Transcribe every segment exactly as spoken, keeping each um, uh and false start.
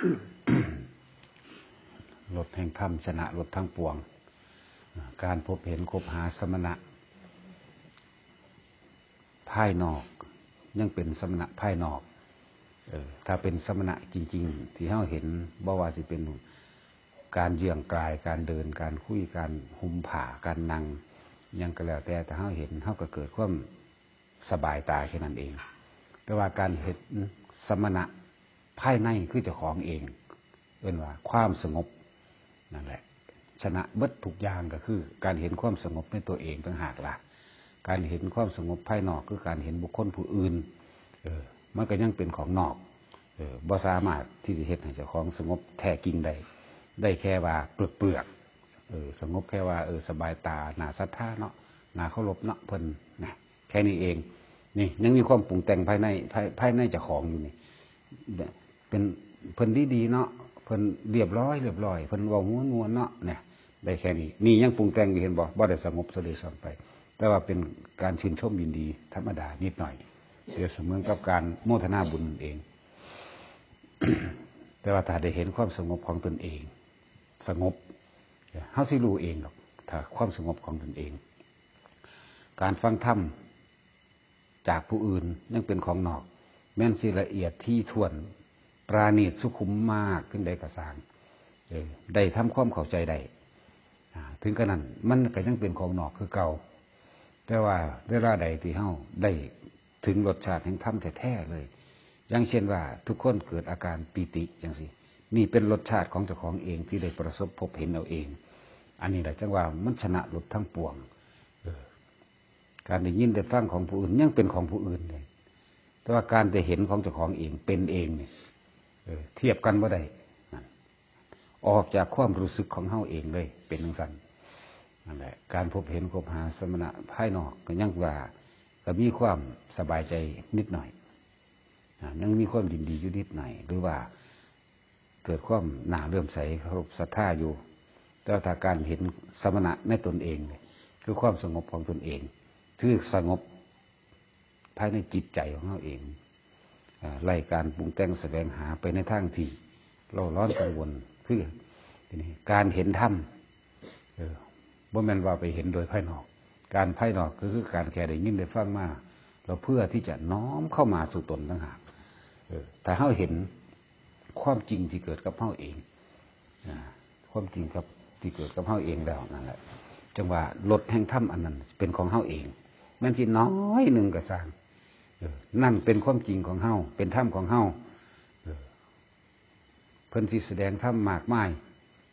รสแห่งธรรมชนะรสทั้งปวง การพบเห็นคบหาสมณะภายนอก ยังเป็นสมณะภายนอก เออ ถ้าเป็นสมณะจริงๆ ที่เฮาเห็น บ่ว่าสิเป็นการเยื่องกาย การเดิน การคุย การห่มผ้า การนั่ง หยังก็แล้วแต่ ถ้าเฮาเห็น เฮาก็เกิดความสบายตาแค่นั้นเอง แต่ว่าการเห็นสมณะภายในคือเจ้าของเอง เอิ้นว่าความสงบ นั่นแหละ ชนะเบิดทุกอย่างก็คือการเห็นความสงบในตัวเองต่างหากล่ะ การเห็นความสงบภายนอกคือการเห็นบุคคลผู้อื่น เออ มันก็ยังเป็นของนอก เออ บ่สามารถที่จะเฮ็ดให้เจ้าของสงบแท้จริงได้ ได้แค่ว่าเปลือกๆ เออ สงบแค่ว่า เออ สบายตา น่าศรัทธาเนาะ น่าเคารพเนาะ เพิ่นนะ แค่นี้เอง นี่ยังมีความปรุงแต่งภายใน ภาย ภายในเจ้าของอยู่นี่ เป็น เพิ่นดีๆ เนาะ เพิ่นเรียบร้อย เรียบร้อย เพิ่นเว้าม่วนๆ เนาะ เนี่ย ได้แค่นี้ นี่ยังปรุงแต่งอยู่ เห็นบ่ บ่ได้สงบซะด้วยซ้ำไป แต่ว่าเป็นการชื่นชมยินดีธรรมดานิดหน่อย เปรียบเสมือนกับการโมทนาบุญนั่นเอง แต่ว่าถ้าได้เห็นความสงบของตนเอง สงบ เฮาสิรู้เองดอก ถ้าความสงบของตนเอง การฟังธรรมจากผู้อื่นยังเป็นของนอก แม้นสิละเอียดถี่ถ้วน ปราณีตสุขุมมากเพียงใดก็ซ่าง เออ ได้ทำความเข้าใจได้ อ่า ถึงกระนั้นมันก็ยังเป็นของนอกคือเก่า แต่ว่าเวลาใดที่เฮาได้ถึงรสชาติแห่งธรรมแท้ๆ เลย อย่างเช่นว่าทุกคนเกิดอาการปีติจังซี่ นี่เป็นรสชาติของเจ้าของเองที่ได้ประสบพบเห็นเอาเอง อันนี้แหละจังว่ามันชนะรสทั้งปวง เออ การได้ยินได้ฟังของผู้อื่นยังเป็นของผู้อื่นเลย แต่ว่าการได้เห็นของเจ้าของเองเป็นเองเนี่ย เออ เทียบกันบ่ได้ นั่น ออกจากความรู้สึกของเฮาเองเลย เป็นจังซั่น นั่นแหละ การพบเห็นคบหาสมณะภายนอกก็ยังว่า ก็มีความสบายใจนิดหน่อย อ่า ยังมีความยินดีอยู่นิดหน่อย หรือว่าเกิดความน่าเลื่อมใสเคารพศรัทธาอยู่ แต่ว่าถ้าการเห็นสมณะในตนเองเนี่ย คือความสงบของตนเอง คือสงบภายในจิตใจของเฮาเอง อ่า ไร้การปรุงแต่งแสวงหาไปในทางที่เร่าร้อนกังวล คือ ทีนี้การเห็นธรรม เออ บ่แม่นว่าไปเห็นโดยภายนอก การภายนอกก็คือการแค่ได้ยินได้ฟังมา เราเพื่อที่จะน้อมเข้ามาสู่ตนต่างหาก เออ ถ้าเฮาเห็นความจริงที่เกิดกับเฮาเอง อ่า ความจริงกับที่เกิดกับเฮาเองแล้วนั่นแหละ จังว่ารสแห่งธรรมอันนั้นเป็นของเฮาเอง แม้นสิน้อยหนึ่งก็ซ่าง เออ นั่นเป็นความจริงของเฮา เป็นธรรมของเฮา เออ เพิ่นสิแสดงธรรมมากมาย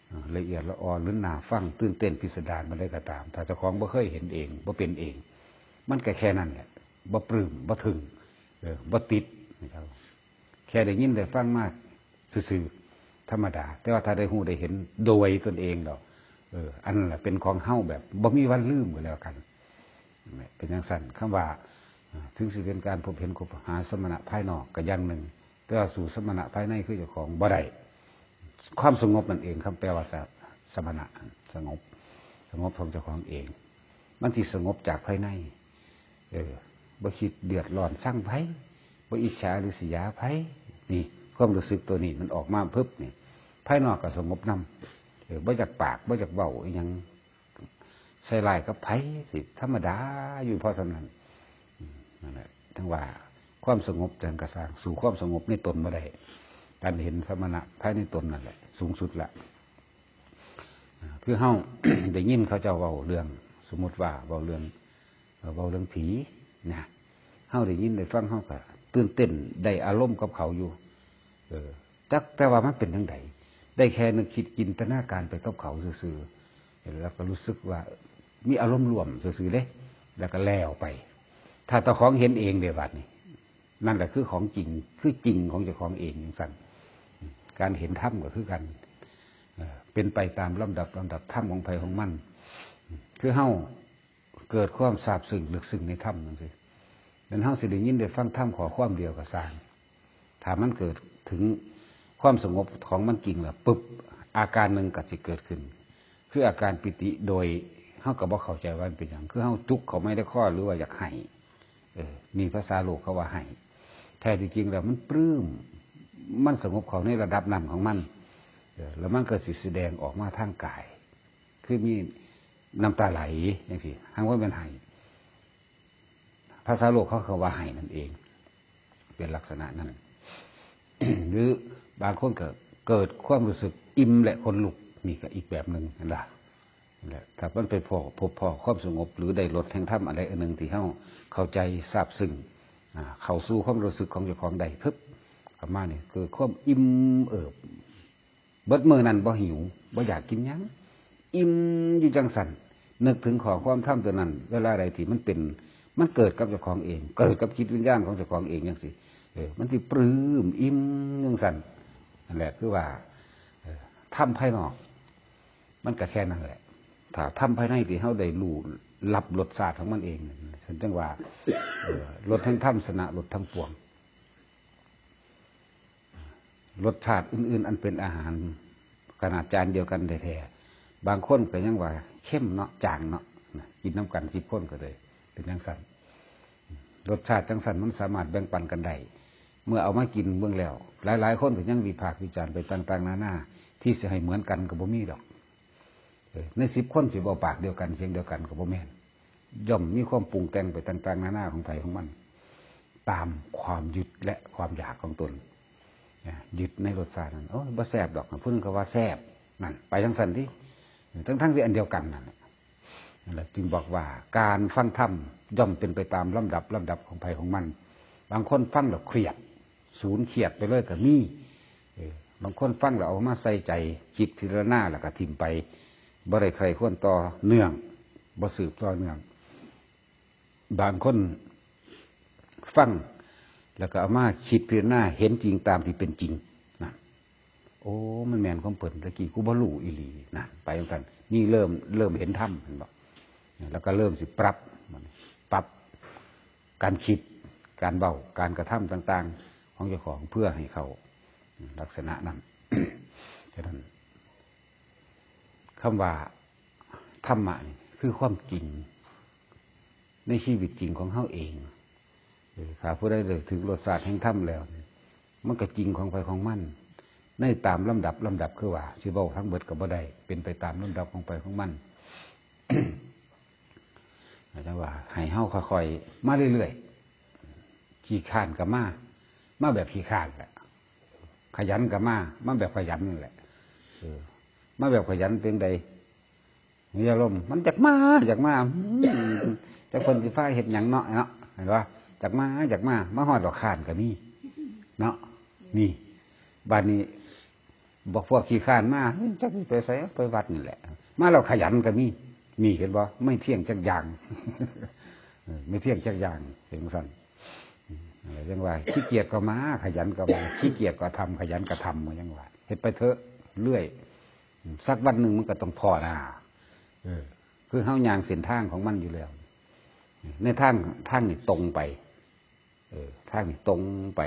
เออ ละเอียดละออหรือน่าฟัง ตื่นเต้นพิสดารปานใดก็ตาม ถ้าเจ้าของบ่เคยเห็นเอง บ่เป็นเอง มันก็แค่นั้นแหละ บ่ปลื้ม บ่ถึง เออ บ่ติดนะครับ แค่ได้ยินได้ฟังมาซื่อๆ ธรรมดา แต่ว่าถ้าได้ฮู้ได้เห็นโดยตนเองแล้ว เออ อันนั้นแหละเป็นของเฮาแบบบ่มีวันลืมก็แล้วกัน เป็นจังซั่น คำว่า อ่า ถึงสิเป็นการพบเห็นคบหาสมณะภายนอกก็อย่างหนึ่ง แต่ว่าสู้สมณะภายในคือเจ้าของบ่ได้ ความสงบนั่นเอง คำแปลว่าสะ สมณะ สงบ สงบของเจ้าของเอง มันสิสงบจากภายใน เออ บ่คิดเดือดร้อนซังไผ บ่อิจฉาริษยาไผ นี่ ความรู้สึกตัวนี้มันออกมาปึ๊บนี่ ภายนอกก็สงบนำ เออ บ่อยากปาก บ่อยากเว้าอิหยัง ใส่ร้ายกับไผ สิธรรมดาอยู่พอส่ำนั้น อืม นั่นแหละ จังว่าความสงบจั่งก็ซ่าง สู้ความสงบในตนบ่ได้ การเห็นสมณะภายในตนนั่นแหละ สูงสุดละ อ่า คือเฮา ได้ยินเขาเจ้าเว้าเรื่อง สมมุติว่าเว้าเรื่อง เอ่อ เว้าเรื่องผีนะ เฮาได้ยินได้ฟัง เฮาก็ตื่นเต้น ได้อารมณ์กับเขาอยู่ เออ จักแต่ว่ามันเป็นจั่งใด ได้แค่นึกคิดจินตนาการไปกับเขาซื่อๆ แล้วก็รู้สึกว่ามีอารมณ์ร่วมซื่อๆ เด้ แล้วก็แล้วไป ถ้าเจ้าของเห็นเองเด้บัดนี้ นั่นแหละคือของจริง คือจริงของเจ้าของเองจั่งซั่น การเห็นธรรมก็คือกัน เอ่อ เป็นไปตามลำดับ ลำดับธรรมของไผของมัน คือเฮาเกิดความซาบซึ้งลึกซึ้งในธรรมจั่งซี้ นั้นเฮาสิได้ยินได้ฟังธรรมข้อความเดียวก็ซ่าง ถ้ามันเกิดถึงความสงบของมันจริงแล้วปึ๊บ อาการหนึ่งก็สิเกิดขึ้น คืออาการปีติ โดยเฮาก็บ่เข้าใจว่ามันเป็นหยัง คือเฮาจุกเข้าไว้ในคอ หรือว่าอยากไห้ เออ นี่ภาษาโลกเขาว่าไห้ แท้ที่จริงแล้วมันปลื้ม มันสงบเข้าในระดับนั้นของมัน เออ แล้วมันก็สิแสดงออกมาทางกาย คือมีน้ำตาไหลจังซี้ หากว่าแม่นไห้ ภาษาโลกเขาก็ว่าไห้นั่นเอง เป็นลักษณะนั้น หรือบางคนก็เกิดความรู้สึกอิ่มและขนลุก นี่ก็อีกแบบหนึ่งนั่นล่ะ นั่นแหละ ถ้ามันไปพ้อ พบพ้อความสงบ หรือได้รสแห่งธรรมอันใดอันหนึ่งที่เฮาเข้าใจซาบซึ้ง อ่า เข้าสู่ความรู้สึกของเจ้าของได้ พึบ ออกมานี่ เกิดความอิ่มเอิบ เบิดมื้อนั้นบ่หิว บ่อยากกินหยัง อิ่มอยู่จังซั่น นึกถึงข้อความธรรมตัวนั้น เวลาใดที่มันเป็น มันเกิดกับเจ้าของเอง เกิดกับจิตวิญญาณของเจ้าของเองจังซี้ เออ มันสิปลื้มอิ่มจังซั่น นั่นแหละ คือว่า เออ ธรรมภายนอก มันก็แค่นั้นแหละ ถ้าธรรมภายในที่เฮาได้รู้รับรสชาติของมันเอง ฉันจังว่า เออ รสแห่งธรรมชนะรสทั้งปวง รสชาติอื่นๆ อันเป็นอาหาร ขนาดจานเดียวกันแท้ๆ บางคนก็ยังว่าเค็มเนาะ จางเนาะ นะ กินนำกันสิบคนก็เลย เป็นจังซั่น รสชาติจังซั่นมันสามารถแบ่งปันกันได้ เมื่อเอามากินเบิ่งแล้ว หลายๆ คนก็ยังวิพากษ์วิจารณ์ไปต่างๆ นานา ที่สิให้เหมือนกันก็บ่มีดอก เออ ในสิบคนสิเว้าปากเดียวกัน เสียงเดียวกันก็บ่แม่น ย่อมมีความปรุงแต่งไปต่างๆ นานาของไผของมัน ตามความยึดและความอยากของตน นะ ยึดในรสชาตินั้น โอ้ย บ่แซ่บดอก ผู้หนึ่งก็ว่าแซ่บ นั่น ไปจังซั่นติ ทั้งๆ ที่อันเดียวกันนั่นแหละ นั่นแหละ จึงบอกว่าการฟังธรรมย่อมเป็นไปตามลำดับ ลำดับของไผของมัน บางคนฟังแล้วเครียด สูญเครียดไปเลยก็มี เออ บางคนฟังแล้วเอามาใส่ใจ คิดพิจารณาแล้วก็ถิ่มไป บ่ได้ใคร่ครวญต่อเนื่อง บ่สืบต่อเนื่อง บางคนฟังแล้วก็เอามาคิดพิจารณา เห็นจริงตามที่เป็นจริง นะ โอ้ มันแม่นความเพิ่น ตะกี้กูบ่รู้อีหลี นะ ไปจังซั่น นี่เริ่ม เริ่มเห็นธรรม เห็นบ่ แล้วก็เริ่มสิปรับ ปรับการคิด การเว้า การกระทำต่างๆ ของเจ้าของ เพื่อให้เข้าลักษณะนั้น ฉะนั้น คำว่าธรรมะนี่คือความจริง ในชีวิตจริงของเฮาเอง เออ ถ้าผู้ใดได้ถือรสชาติแห่งธรรมแล้วนี่ มันก็จริงของไผของมัน ในตามลำดับ ลำดับคือว่า สิเว้าทั้งเบิดก็บ่ได้ เป็นไปตามลำดับของไผของมัน อาจารย์ว่า ให้เฮาค่อยๆ มาเรื่อยๆ ขี้คร้านก็มา มาแบบขี้คร้านแหละ ขยันก็มา มาแบบขยันนั่นแหละ เออ มาแบบขยันเป็นได มีอารมณ์ มันอยากมา อยากมา อืม จักเพิ่นสิพาเฮ็ดหยังเนาะ เนาะ เห็นบ่ อยากมา อยากมา มาฮอดดอกคร้านก็มี เนาะ นี่ บัดนี้ บอกพวกขี้คร้านมา เฮ้ย จักสิไปไส ไปวัดนี่แหละ มาแล้วขยันก็มี นี่ เห็นบ่ ไม่เที่ยงจักอย่าง เออ ไม่เที่ยงจักอย่าง เป็นจั่งซั่น อืม นั่นแหละ จั่งว่า ขี้เกียจก็มา ขยันก็มา ขี้เกียจก็ทำ ขยันก็ทำ ว่าจั่งว่า เฮ็ดไปเถอะ เรื่อย อืม สักวันหนึ่งมันก็ต้องพ้อหน้า เออ คือเฮาย่างเส้นทางของมันอยู่แล้ว ในทาง ทางนี่ตรงไป เออ ทางนี่ตรงไป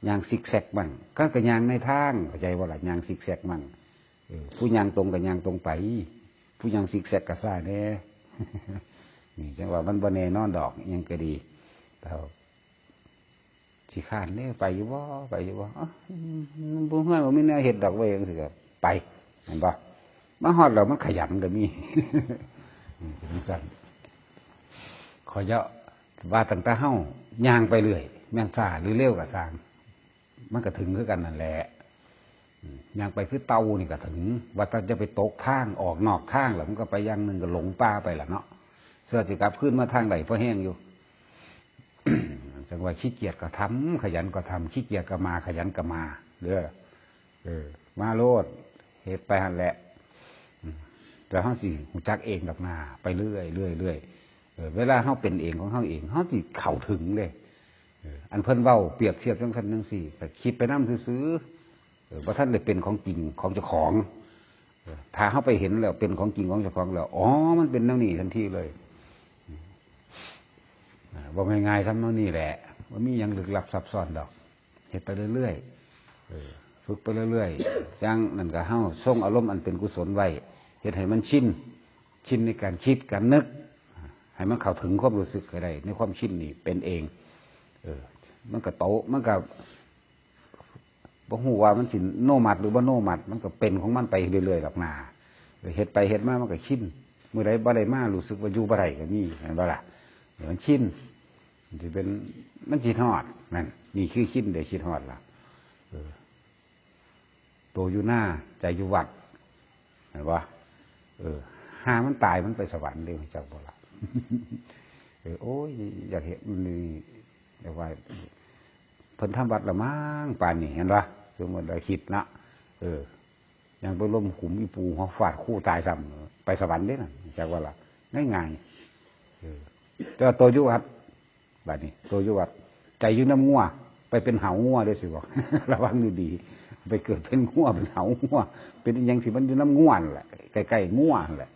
ย่างซิกแซกมั่ง คันก็ย่างในทาง เข้าใจบ่ล่ะ ย่างซิกแซกมั่ง เออ ผู้ย่างตรงก็ย่างตรงไป ผู้ย่างซิกแซกก็ซ่าแหน่ นี่ จั่งว่ามันบ่แน่นอนดอก อิหยังก็ดี แต่ ขี้คร้านเด้ ไปอยู่บ่ ไปอยู่บ่ อ๋อ บ่เฮือนบ่มีแนวเฮ็ดดอกเว้ย จั่งซี้ก็ไป แม่นบ่ มาฮอดแล้วมันขยันก็มี อืม เป็นจั่งซั่น ขอเยาะว่าตั้งแต่เฮาย่างไปเรื่อย แม่นช้าหรือเร็วก็ซ่าง มันก็ถึงคือกันนั่นแหละ อืม ย่างไปคือเต่านี่ก็ถึง ว่าแต่จะไปตกทาง ออกนอกทางแล้วมันก็ไปอย่างหนึ่งก็หลงป่าไปล่ะเนาะ เสื้อสิกลับคืนมาทางใดพอแฮงอยู่ จั่งว่าขี้เกียจก็ทำ ขยันก็ทำ ขี้เกียจก็มา ขยันก็มา เด้อ เออ มาโลด เฮ็ดไปหั่นแหละ อืม แล้วเฮาสิฮู้จักเองดอกนา ไปเรื่อย เรื่อย เรื่อย เออ เวลาเฮาเป็นเองของเฮาเอง เฮาสิเข้าถึงเด้ เออ อันเพิ่นเว้าเปรียบเทียบจั่งซั่นจั่งซี้ ก็คิดไปนำซื่อๆ เออ บ่ทันได้เป็นของจริงของเจ้าของ เออ ถ้าเฮาไปเห็นแล้วเป็นของจริงของเจ้าของแล้ว อ๋อ มันเป็นแนวนี้ทันทีเลย อืม อ่า เว้าง่ายๆ ทำนองนี้แหละ บ่มีหยังลึกลับซับซ้อนดอก เฮ็ดไปเรื่อยๆ เออ ฝึกไปเรื่อยๆ อย่างนั้นก็เฮาทรงอารมณ์อันเป็นกุศลไว้ เฮ็ดให้มันชิน ชินในการคิด การนึก ให้มันเข้าถึงความรู้สึกให้ได้ ในความชินนี่เป็นเอง เออ มันก็โต มันก็ บ่ฮู้ว่ามันสิโนมัติหรือบ่โนมัติ มันก็เป็นของมันไปเรื่อยๆดอกนา เฮ็ดไปเฮ็ดมามันก็ชิน มื้อใดบ่ได้มารู้สึกว่าอยู่บ่ได้ก็มี แม่นบ่ล่ะ เดี๋ยวมันชิน มันสิเป็น มันสิฮอด นั่น นี่คือชิน เดี๋ยวคิดฮอดล่ะ เออ ตัวอยู่หน้า ใจอยู่วัด เห็นบ่ เออ ห่ามันตายมันไปสวรรค์เด้ รู้จักบ่ล่ะ เออ โอ้ย อยากเห็นนี่ อยากว่า เพิ่นทำวัดละมั้ง ป่านนี้ เห็นบ่ สมมุติว่าคิดเนาะ เออ ยังไปล้มขุมอีปู่หัวฟาดคู่ตายซ้ำ ไปสวรรค์เด้นั่น จักว่าล่ะ ง่ายๆ เออ แต่ว่าตัวอยู่วัด บัดนี้ ตัวอยู่วัด ใจอยู่นำงัว ไปเป็นเหางัวเด้อสิบอก ระวังดีๆ ไปเกิดเป็นงัว เป็นเหางัว เป็นอิหยังที่มันอยู่นำงัวนั่นแหละ ใกล้ๆงัวนั่นแหละ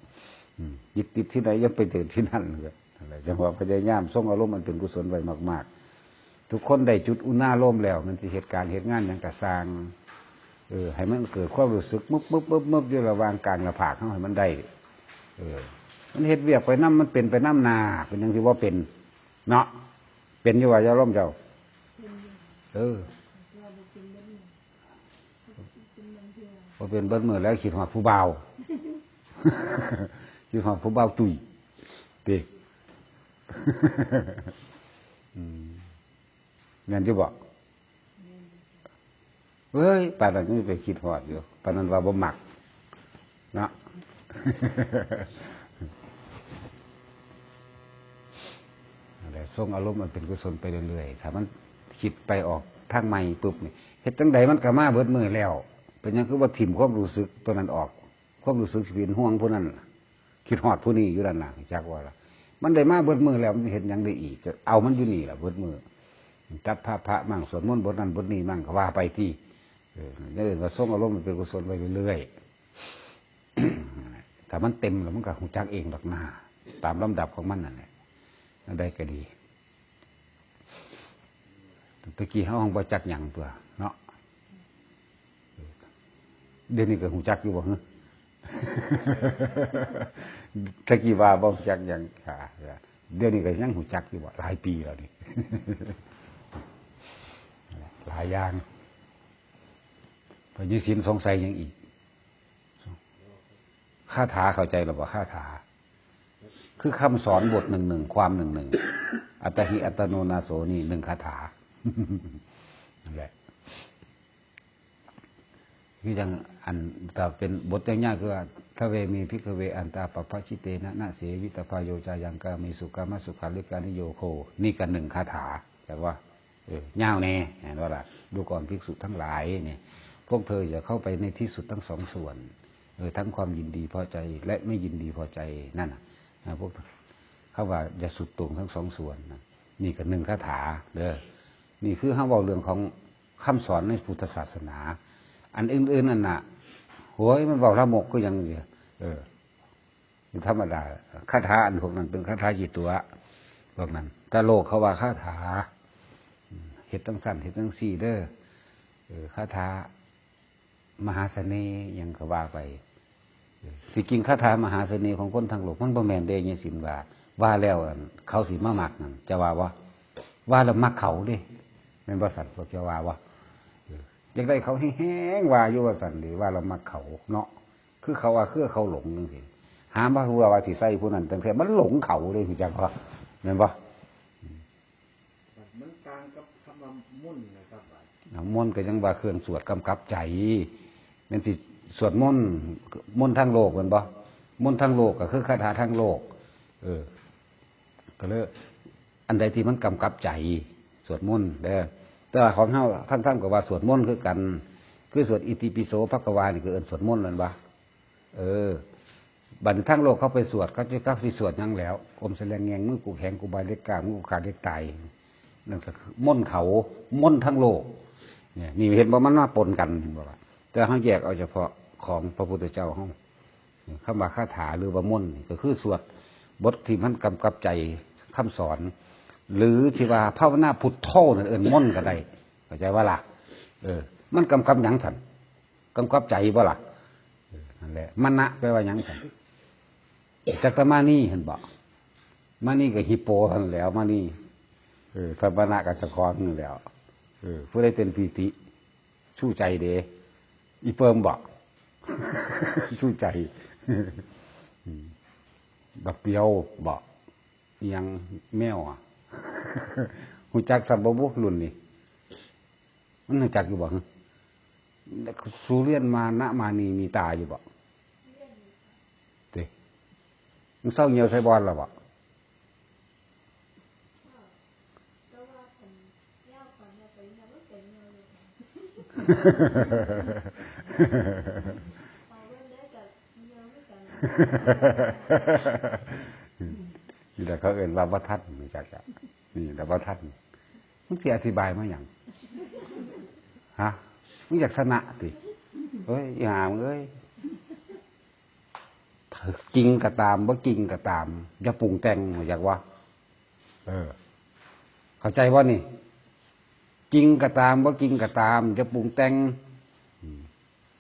อืม ยึดติดที่ใดอย่าไปเกิดที่นั่นเลย นั่นแหละ จังว่าพยายามทรงอารมณ์อันเป็นกุศลไว้มากๆ ทุกคนได้จุดอุณาโลมแล้ว มันสิเหตุการณ์เหตุงานหยังก็ซ่าง เออ ให้มันเกิดความรู้สึกมึบๆๆๆ อยู่ระหว่างกลางหน้าผากเฮาให้มันได้ เออ มันเฮ็ดเวียกไปนำ มันเป็นไปนำหน้า เป็นหยังสิบ่เป็น เนาะ เป็นอยู่ว่าอย่าล้มเจ้า เออ บ่เป็นเบิดมื้อแล้วคิดฮอดผู้บ่าว คิดฮอดผู้บ่าวตุ้ย ติ อืม แม่นอยู่บ่ เฮ้ย ปานนั้นยังไปคิดฮอดอยู่ ปานนั้นว่าบ่มัก เนาะ นั่นแหละ ส่งอารมณ์อันเป็นกุศลไปเรื่อยๆ ถ้ามันคิดไปออกทางใหม่ปุ๊บนี่ เฮ็ดจั่งใดมันก็มาเบิดมื้อแล้ว เป็นหยังคือบ่ถิ่มความรู้สึกตัวนั้นออก ความรู้สึกสิเป็นห่วงผู้นั้น คิดฮอดผู้นี้อยู่นั่นน่ะ จักว่าล่ะ มันได้มาเบิดมื้อแล้ว มันสิเฮ็ดหยังได้อีก ก็เอามันอยู่นี่ล่ะเบิดมื้อ จัดพระพระมั่ง สวดมนต์บทนั้นบทนี้มั่ง ก็ว่าไปที่ เออ เดี๋ยวก็ส่งอารมณ์เป็นกุศลไปเรื่อยๆ ถ้ามันเต็มแล้วมันก็ฮู้จักเองดอกนา ตามลำดับของมันนั่นแหละ อันใดก็ดี ตะกี้เฮาบ่จักหยังตัวเนาะ เดี๋ยวนี้ก็ฮู้จักอยู่บ่ฮึ ตะกี้ว่าบ่ฮู้จักหยัง ค่ะ เดี๋ยวนี้ก็ยังฮู้จักอยู่บ่ หลายปีแล้วนี่ หลายอย่าง พออยู่ศีลสงสัยหยังอีก คาถาเข้าใจหรือบ่ คาถา คือคำสอนบทหนึ่งหนึ่ง ความหนึ่งหนึ่ง อัตตาหิอัตตโนนาโส นี่หนึ่งคาถา นั่นแหละ คือจั่งอัน ถ้าเป็นบทยากๆ คือว่า ทะเวมิภิกขเว อันตาปัปปะจิตเตนะ นะเสวิตพาโย จายังกาเมสุ กามสุขาริการิโยโค นี่ก็หนึ่งคาถา แต่ว่า เออ ยาวแน่ เห็นบ่ล่ะ ดูก่อนภิกษุทั้งหลายเนี่ย พวกเธออย่าเข้าไปในที่สุดทั้งสองส่วน เออ ทั้งความยินดีพอใจและไม่ยินดีพอใจนั่นน่ะ นะ พวก คำว่าอย่าสุดโต่งทั้งสองส่วนนะ นี่ก็หนึ่งคาถาเด้อ นี่คือเฮาเว้าเรื่องของคำสอนในพุทธศาสนา อันอื่นๆนั่นน่ะ โหย มันเว้าลามกคือหยังเนี่ย เออ ธรรมดา คาถาอันพวกนั้นเป็นคาถาขี้ตั๋ว พวกนั้น แต่โลกเขาว่าคาถา อืม เฮ็ดจั่งซั้น เฮ็ดจั่งซี้เด้อ เออ คาถามหาเสน่ห์หยังก็ว่าไป เออ ที่จริงคาถามหาเสน่ห์ของคนทั้งโลก มันบ่แม่นเด้ ยายสินว่า ว่าแล้วอันเขาสิมามักนั่น จะว่าบ่ ว่าแล้วมักเขาเด้ แม่นบ่ซั่น พวกเจ้าว่าบ่ เออ อยากได้เขาแฮงๆ ว่าอยู่ว่าซั่นเด้ ว่าแล้วมักเขาเนาะ คือเขาว่าคือเขาหลงจั่งซี้ หามาฮู้ว่าสิใส่ผู้นั้น ตั้งแต่มันหลงเขาเลย รู้จักบ่ แม่นบ่ มันต่างกับคำว่ามนต์นะครับ อ่ะ มนต์ก็ยังว่าเครื่องสวดกำกับใจ แม่นสิสวดมนต์ มนต์ทางโลกแม่นบ่ มนต์ทางโลกก็คือคาถาทางโลก เออ ก็เลย อันใดที่มันกำกับใจ สวดมนต์เด้อ แต่ว่าของเฮาทางธรรมก็ว่าสวดมนต์คือกัน คือสวดอิติปิโสภะคะวานี่ก็เอิ้นสวดมนต์แม่นบ่ เออ บัดนี้ทางโลกเขาไปสวด เขาจะ เขาสิสวดหยังแล้ว อมแสลงแงง มือกูแข็ง กูบาดเด็กกล้า มือกูขาดเด็กตาย นั่นก็คือมนต์เขา มนต์ทางโลก เนี่ย นี่เห็นบ่ มันมาปนกัน เห็นบ่ล่ะ แต่เฮาแยกเอาเฉพาะของพระพุทธเจ้าเฮา คำว่าคาถาหรือว่ามนต์นี่ก็คือสวดบทที่มันกำกับใจคำสอน หรือที่ว่าภาวนาพุทโธนั่นเอิ้นมนต์ก็ได้ เข้าใจบ่ล่ะ เออ มันกำกับหยังซั่น กำกับใจบ่ล่ะ เออ นั่นแหละ มณะแปลว่าหยังซั่น จักตะมานีหั่นบ่ มานีก็ฮิปโปหั่นแหล้ว มานี เออ ถ้ามณะก็เจ้าของนั่นแหล้ว เออ ผู้ใดเป็นปีติ สู้ใจเด้ อีเปิมบอก สู้ใจ อืม บักเปียวบอก อิหยังแมวอ่ะ ฮู้จักซ้ำบ่บุรุ่นนี้ มันฮู้จักอยู่บ่ สูเรียนมานะมานีมีตาอยู่บ่ เด้ มึงเซาเหี่ยวใส่บอลแล้วบ่ นี่แหละเขาเอิ้นว่าบ่ทัน รู้จักอะ นี่แหละบ่ทัน มึงสิอธิบายมาหยัง ฮะ มึงอยากชนะติ เฮ้ย อีห่ามึงเอ้ย จริงก็ตาม บ่จริงก็ตาม อย่าปรุงแต่ง อยากว่า เออ เข้าใจบ่นี่ จริงก็ตาม บ่จริงก็ตาม อย่าปรุงแต่ง อืม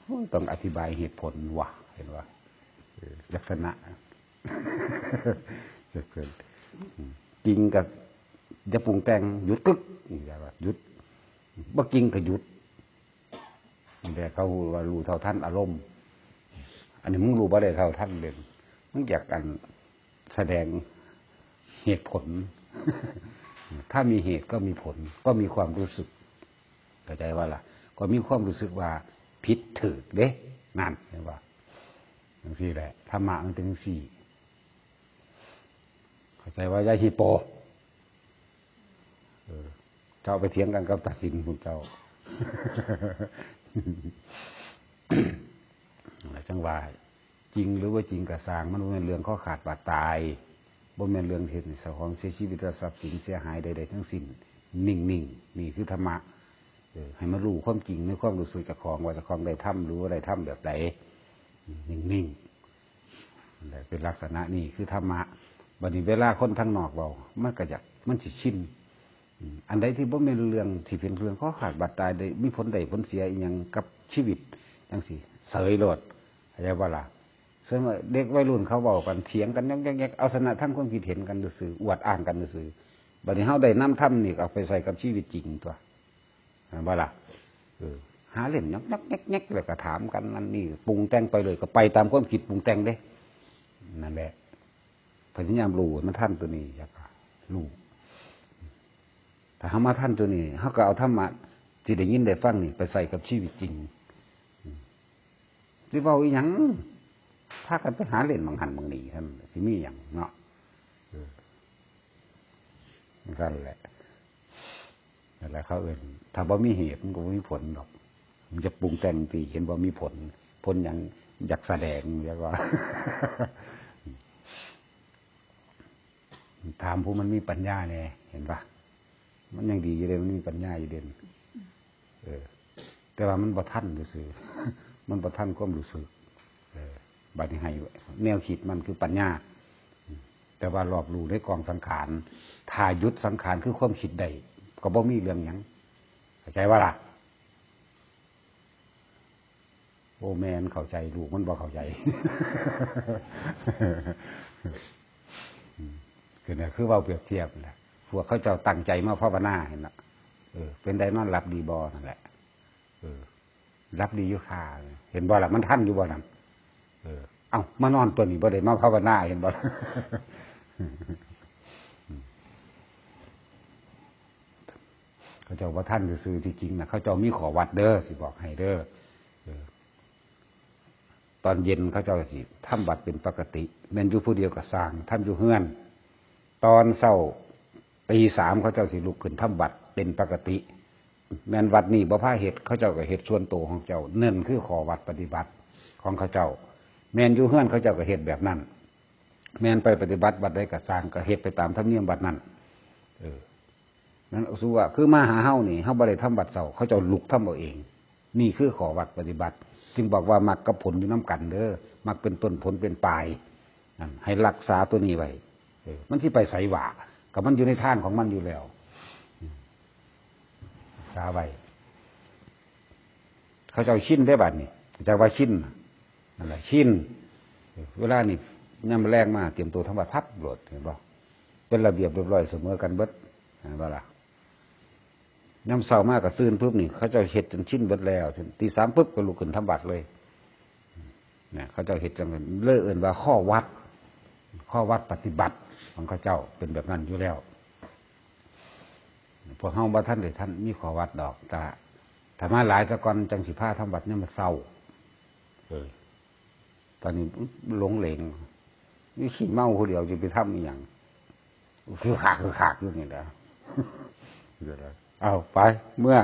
โอ้ย ต้องอธิบายเหตุผลว่ะ เห็นบ่ เออ ลักษณะ จักซั่น อืม จริงก็อย่าปรุงแต่ง หยุดกึก อย่าว่าหยุด บ่จริงก็หยุด นี่แหละเขาว่ารู้เท่าทันอารมณ์ อันนี้มึงรู้บ่ได้เท่าทันเลย มึงอยากอันแสดงเหตุผล ถ้ามีเหตุก็มีผล ก็มีความรู้สึก เข้าใจว่าล่ะ ก็มีความรู้สึกว่าผิดถูกเด้ นั่น เห็นบ่ จังซี่แหละ ธรรมะมันเป็นจังซี่ เข้าใจว่าอย่าฮีโป เออ เจ้าไปเถียงกันกับตัดสินพุ้นเจ้า จั่งว่า จริงหรือบ่จริงก็ซ่าง มันบ่แม่นเรื่องคอขาดบาดตาย บ่แม่นเรื่องเฮ็ดให้เจ้าของเสียชีวิตและทรัพย์สินเสียหายใดๆทั้งสิ้น นิ่งๆ นี่คือธรรมะ เออ ให้มารู้ความจริงในความรู้สึกเจ้าของ ว่าเจ้าของได้ทำหรือบ่ได้ทำแบบใด นิ่งๆ นั่นแหละ เป็นลักษณะนี้คือธรรมะ บัดนี้เวลาคนทางนอกเว้า มันก็อยาก มันสิชิน อืม อันใดที่บ่แม่นเรื่องที่เป็นเรื่องคอขาดบาดตาย ได้มีผลได้ผลเสียอิหยังกับชีวิตจังซี่ เสยโลด เข้าใจบ่ล่ะ ส่วนว่าเด็กวัยรุ่นเขาเว้ากัน เถียงกัน ยอกๆๆ เอาชนะทางความคิดเห็นกันซื่อๆ อวดอ้างกันซื่อๆ บัดนี้เฮาได้นำธรรมนี่เอาไปใส่กับชีวิตจริงตั๊ว เห็นบ่ล่ะ เออ หาเล่นยอกๆแยกๆ แล้วก็ถามกันนั่นนี่ ปรุงแต่งไปเลย ก็ไปตามความคิดปรุงแต่งเด้ นั่นแหละ พยายามรู้ให้มันทันตัวนี้ อยากรู้ ถ้าเฮามาทันตัวนี้ เฮาก็เอาธรรมะที่ได้ยินได้ฟังนี่ไปใส่กับชีวิตจริง อืม สิเว้าอีหยัง พากันไปหาเล่นหม่องหั้นหม่องนี่ ซั่นสิมีหยังเนาะ เออ จั่งซั่นแหละ นั่นแหละเขาเอิ้น ถ้าบ่มีเหตุมันก็บ่มีผลดอก มันจะปรุงแต่งติ เห็นบ่มีผล ผลหยัง อยากแสดง แล้วก็ ถามผู้มันมีปัญญาแหน่ เห็นปะ มันยังดีอยู่เด้ มันมีปัญญาอยู่เด้ เออ แต่ว่ามันบ่ทันซื่อๆ มันบ่ทันความรู้สึก เออ บัดนี้ให้แนวคิดมันคือปัญญา แต่ว่ารอบรู้ในกองสังขาร ถ้าหยุดสังขารคือความคิดได้ ก็บ่มีเรื่องหยัง เข้าใจบ่ล่ะ โอ้ แม่มันเข้าใจ ลูกมันบ่เข้าใจ อืม คือเนี่ย คือเว้าเปรียบเทียบแหละ พวกเขาเจ้าตั้งใจมาภาวนา หั้นน่ะ เออ เป็นใดนอนหลับดีบ่ นั่นแหละ เออ หลับดีอยู่ค่ะ เห็นบ่ล่ะ มันทันอยู่บ่นั่น เออ เอ้า มานอนตัวนี้บ่ได้มาภาวนา เห็นบ่ล่ะ เขาเจ้าบ่ทันซื่อๆ ที่จริงน่ะ เขาเจ้ามีข้อวัดเด้อ สิบอกให้เด้อ เออ ตอนเย็นเขาเจ้าสิทำวัดเป็นปกติ แม่นอยู่ผู้เดียวก็ซ่าง ทำอยู่เฮือน ตอนเช้าตีสามเขาเจ้าสิลุกขึ้นทำวัดเป็นปกติ แม่นวัดนี้บ่พาเฮ็ด เขาเจ้าก็เฮ็ดส่วนตัวของเจ้า นั่นคือข้อวัดปฏิบัติของเขาเจ้า แม่นอยู่เฮือนเขาเจ้าก็เฮ็ดแบบนั้น แม่นไปปฏิบัติวัดใดก็ซ่าง ก็เฮ็ดไปตามธรรมเนียมวัดนั้น เออ นั่น สมมุติว่า คือมาหาเฮานี่ เฮาบ่ได้ทำวัดเช้า เขาเจ้าลุกทำเอาเอง นี่คือข้อวัดปฏิบัติ จึงบอกว่ามรรคกับผลอยู่นำกันเด้อ มรรคเป็นต้น ผลเป็นปลาย นั่น ให้รักษาตัวนี้ไว้ เออ มันสิไปไสวะ ก็มันอยู่ในทางของมันอยู่แล้ว อืม รักษาไว้ เขาเจ้าชินได้บัดนี้ จักว่าชินน่ะ นั่นแหละ ชิน เออ เวลานี่ ยามแลงมา เตรียมตัวทำวัดพับโลด เห็นบ่ เป็นระเบียบเรียบร้อยเสมอกันเบิด เห็นบ่ล่ะ ยามเช้ามาก็ตื่นปุ๊บนี่ เขาเจ้าเฮ็ดจนชินเบิดแล้ว ตีสามปุ๊บก็ลุกขึ้นทำวัตรเลย นะ เขาเจ้าเฮ็ดจังซั่น เลยเอิ้นว่าข้อวัด ข้อวัดปฏิบัติของเขาเจ้าเป็นแบบนั้นอยู่แล้ว พวกเฮาบ่ทันได้ทันมีข้อวัดดอก แต่ถ้ามาหลายซะก่อนจังสิพาทำวัตรยามมื้อเช้า เออ ตอนนี้หลงเหลง นี่ขี้เมาผู้เดียวจะไปทำอีหยัง คือขากคือขากอยู่นี่แหละ เดี๋ยวนะ เอาไป เมื่อ